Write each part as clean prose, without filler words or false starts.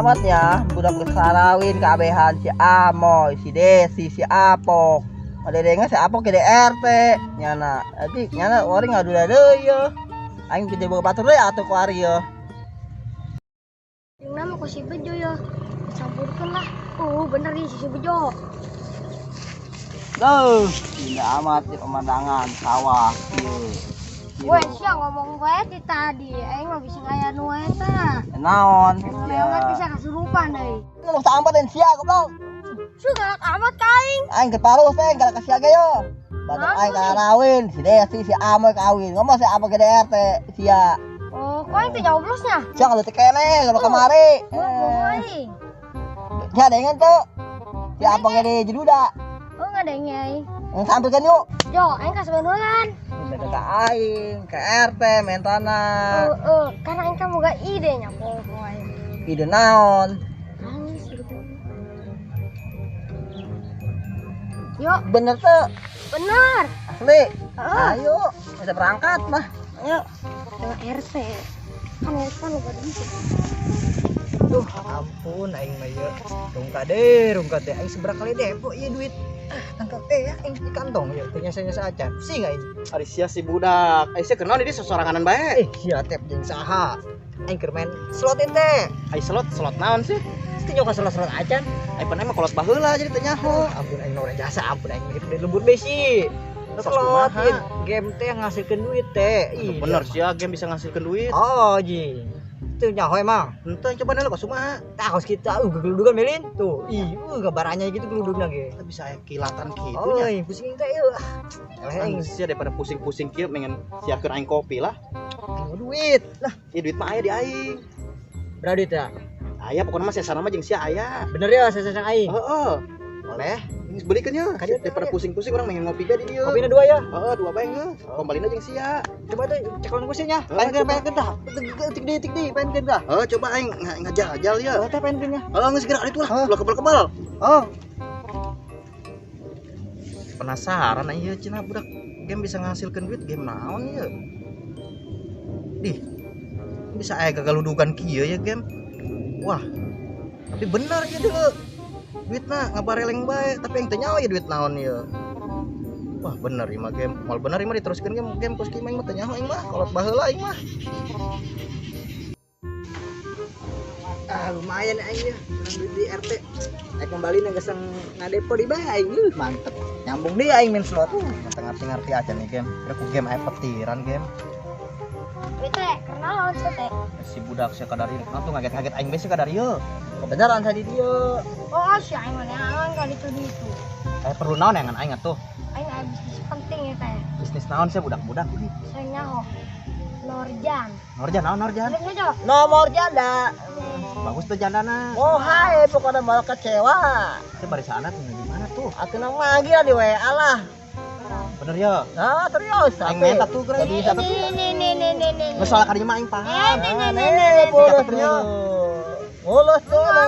Amat ya, budak geus karawin kabehan si Amoy, si Desi, si Apok. Ada si Apok ke RT nyana. Jadi nyana orang ngadu deui ye. Aing gede boga batur deui atuh ku ari ye. Yang nama ku si Bejo ya. Dicampurkeun lah. Oh, bener nih si Bejo. Duh, indah amat di pemandangan sawah ieu. Weh, sia ngomong wae ti tadi. Aing mah bisa ngaya nu eta. Naon? Lewat bisa kasurupan deui. Lu sambat dan sia goblok. Su galak amat ka aing. Aing ke paruh teh galak ka sia ge yo. Badak aing karawin, si Desi, si Amoy kawin. Ngomong si Amoy ke RT, sia. Oh, kok aing teh nyoblosnya? Sia kalau teh kene, kalau kemari. Ngomong aing. Sia dengan tuh. Si Amoy ke di Jeduda. Oh, ngadenge aing. Sampirkan yuk. Jo, aing ka sebenulan. Minta ke aing, ke RT, mentana. Heeh, karena aing kan boga ide nya poho aing. Ide naon? Yuk. Bener tuh. Bener. Asli. Ayo, kita berangkat mah. Ayo. Ke RT. Kan RT loba duit. Duh, ampun aing mah ieu. Rungkad deh aing seberapa kali depo ieu duit. Tangkap teh ya aing di kantong ya teh nyasa-nyasa acan. Pusing aing. Ari sia si budak. Ai sia kenaon di sosoranganan bae. Sia teh jeung saha? Aing keur main slot teh. Ai slot naon sih? Teu nyoka slot-slot acan. Ai pan aing mah kolot baheula jadi teu nyaho. Ampun aing ora jasa, ampun aing hidup di lembur besi. Slot game teh ngasilkeun duit teh. Ih, bener sia game bisa ngasilkeun duit. Oh, ji. Teu nyaho emang. Henteu coba nelo kumaha. Tah kos kita gegeludugan melin tuh. Ih, gambarannya gitu geludugna ge. Bisa aya kilatan kitu nya. Oh, pusing teh ieu. Eleh sia daripada pusing-pusing kieu pengen siapkeun aing kopi lah. Aing duit. Lah, ieu duit mah aya di aing. Berapa duit ya? Aya pokoknya mah sesana mah jeung sia aya. Bener ya sesana aing? Heeh. Boleh. Geus belikeun nya. Daripada pusing-pusing urang pengen ngopi ge di dieu. Kopina dua ya? Heeh, dua bae geus. Kembalina jeung sia. Coba tuh ceklon kusnya. Pengen tah. Tik di pengen tah. Heeh, coba aing ngajal ya. Heeh, teh pengen nya. Heeh, geus gerak itu lah. Ulah kebal-kebal. Oh. Penasaran ieu cenah budak game bisa ngasilkeun duit game naon ieu? Dih. Bisa aya gagaludugan kieu ya game. Wah. Tapi bener ya dulu. Duitna ngabareleng bae, tapi yang teu nyaho ya duit naon ieu. Wah, bener ieu mah game. Moal bener ieu mah diteruskeun game kos kieu mah teu nyaho aing mah, kolot baheula aing mah. Ah, lumayan aing ya. Menang duit di RT. Aing kembali geus ngadepo di bae aing. Mantep. Nyambung deui aing main slot. Teu ngarti-ngarti aja nih game. Kira ku game aya petiran game. Teh, kenal lawan teh. Si budak sia kadari, nah tuh ngaget-ngaget aing bae sia kadari ieu. Kebenaran tadi dia. Oh, si aing mah neangan ka ditu ditu. Perlu naon neangan aing atuh? Aing aya bisnis penting ya teh. Bisnis naon sih budak-budak ini? Saya nyaho. Norjan. Norjan naon Norjan? Nomor janda. Bagus tuh jandana. Oh hai, pokoknya malah kecewa. Saya barisan tuh di mana tuh? Atuh nang manggil di WA lah. Bener ya? Nah, serius. Aing minta tuh keren. Jadi satu. Nih. Nggak salah kadinya mah aing paham. Nih, boleh dulu. Mulus dulu.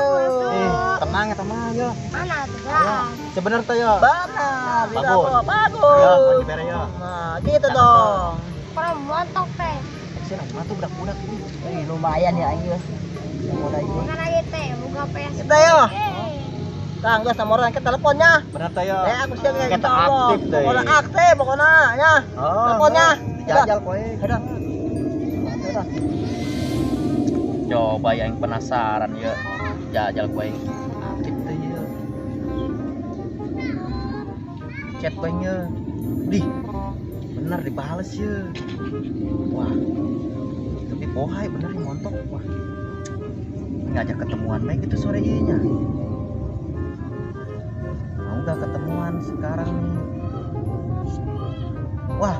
Tenang ya teman yo. Mana tuh? Sebenernya tuh yo. Benar. Bagus. Bagus. Yo, bagi bere yo. Nah, gitu dong. Kurang montok teh. Sih mah tuh budak-budak ini. Lumayan ya aing. Mulai. Bukan aja teh, buka PS. Kita yo. Tah, geus nomor ke teleponnya. Bener teh yo. Aku siap kita aktif deh. Pokoknya aktif pokoknya ya. Teleponnya. Dijajal koe. Udah. Coba yang penasaran ya. Jajal koe. Aktif teh ya. Chat koe nya. Dih. Bener dibales ya. Wah. Tapi pohai bener montok. Wah. Ngajak ketemuan bae gitu sore ieu nya. Mau gak ketemuan sekarang nih? Wah,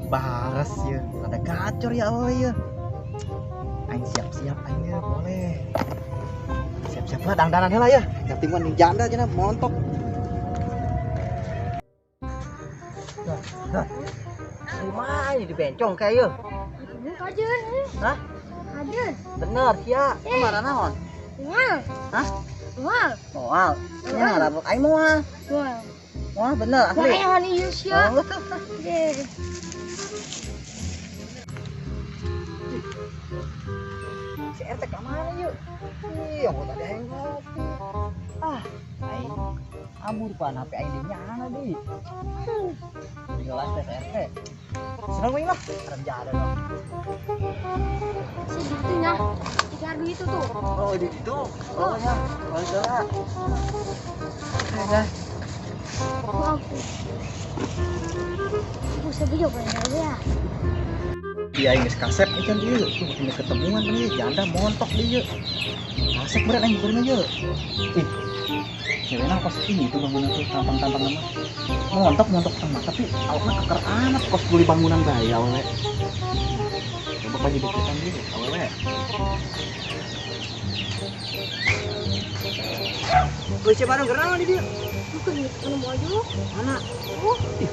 bares ya, ada gacor ya Allah ya. Aing siap-siap aing ya, boleh. Siap-siap lah dangdanan heula ya. Ketemuan di janda cenah montok. Nah, lumayan di bencong kayak yo. Kajeun. Hah? Kajeun. Bener sia. Kumaha naon? Moal. Hah? Moal. Moal. Nya ngarabuk aing moal. Moal. Wah, bener asli. Wah, ieu sia. Oh, Si RT ka mana yuk? Ih, aku tadi hayang ngopi. Ah, aing abur pan HP aing di nyana di. Jelas teh RT. Senang aing lah, haram jada dong. Si buktinya di gardu itu tuh. Oh, di itu. Oh ya, balik lah. Ada. Bisa beli apa ya? Iya aing geus kasep ieu kan ieu. Tuh geus ketemuan kan ieu janda montok ieu. Kasep berat aing kuring ieu. Ih. Cewekna kos ini tuh bangunan tuh tampang-tampang nama. Montok-montok sama tapi awakna keker amat kos beli bangunan bae awewe. Coba pagi deketan ieu awewe. Woi, siapa dong gerak di dia? Bukan anu mojok. Mana? Oh, ih,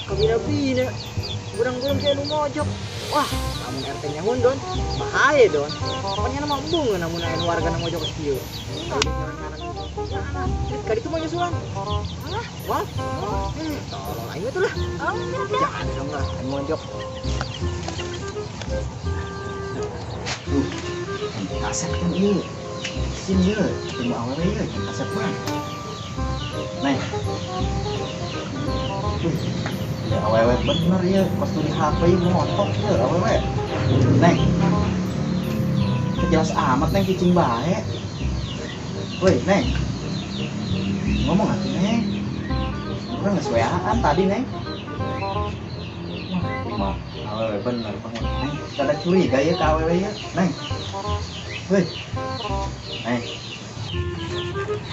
kabina-bina. Burang-burang kayak nu mojok. Wah, namun RT nya don, bahaya don. Pokoknya nama embung namun aya warga nu mojok kieu. Kali itu mau nyusulan. Hah? Wah. Tolong aing tuh lah. Jangan dong lah, aing mojok. Tuh, kasep kan ieu. Sini ieu, ketemu awewe ieu, kasep mah. Neng. Ya awewe bener ya, pas tuh di HP montok ya awewe. Neng. Jelas amat neng cicing bae. Woi, Neng. Ngomong atuh, Neng. Urang geus weaan tadi, Neng. Wah, mah awewe bener banget, Neng. Kada curiga ya ka awewe ya, Neng. Woi. Neng.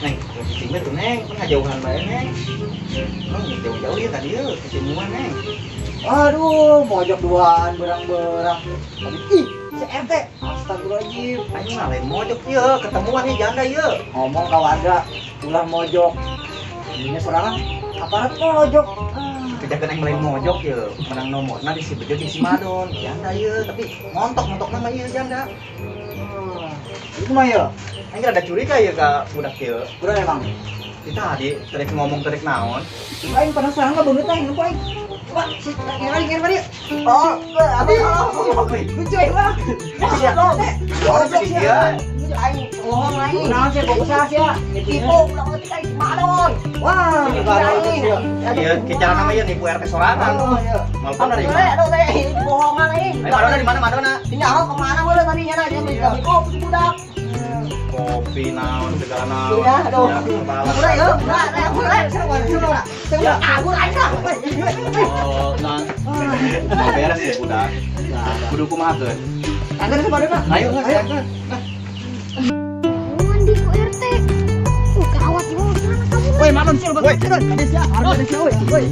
Neng, cicing bae tuh, Neng. Kan ngajauhan bae, Neng. Neng, jauh-jauh ya tadi ya, ketemuan, Neng. Aduh, mojok duaan berang-berang. Tapi ih, si RT. Astagfirullahaladzim. Aing mah lain mojok ieu, ketemuan nih janda ieu. Ngomong ke warga, ulah mojok. Ini sorangan aparat mojok. Kejagaan aing lain mojok ieu, menang nomorna di si Bejo jeung si Madon. Janda ieu, tapi montok-montok nama ieu janda. Itu mah ya. Aing rada curiga ieu ka budak ieu. Udah emang. Kita tadi terek ngomong terek naon. Aing penasaran ka beungeut aing lupa aing. Coba si ngira ngira. Oh, apa? Lucu aing mah. Sia. Goblok sia. Aing bohong aing. Naon sih bogo salah sia? Tipu ulah ngerti aing si Madon. Wah, Aing. Ieu kicara nama ieu nipu RT sorangan. Malpon dari mana? Aduh, teh bohongan aing. Ayo Madonna di mana Madonna? Nyaho kemana boleh tadi nyana dia beli kopi budak. Kopi naon segala naon. Udah, aduh. Ya, Udah, ya, udah, udah, udah, udah, kabur aja. Oh, nah. Beres ya budak. Kudu kumaha keun? Anggar sama Madonna. Ayo, ayo. Mandi ku RT. Gawat di mana kamu? Woi, Madon sil, Woi, Madon. Ada sia, ada sia, woi. Woi.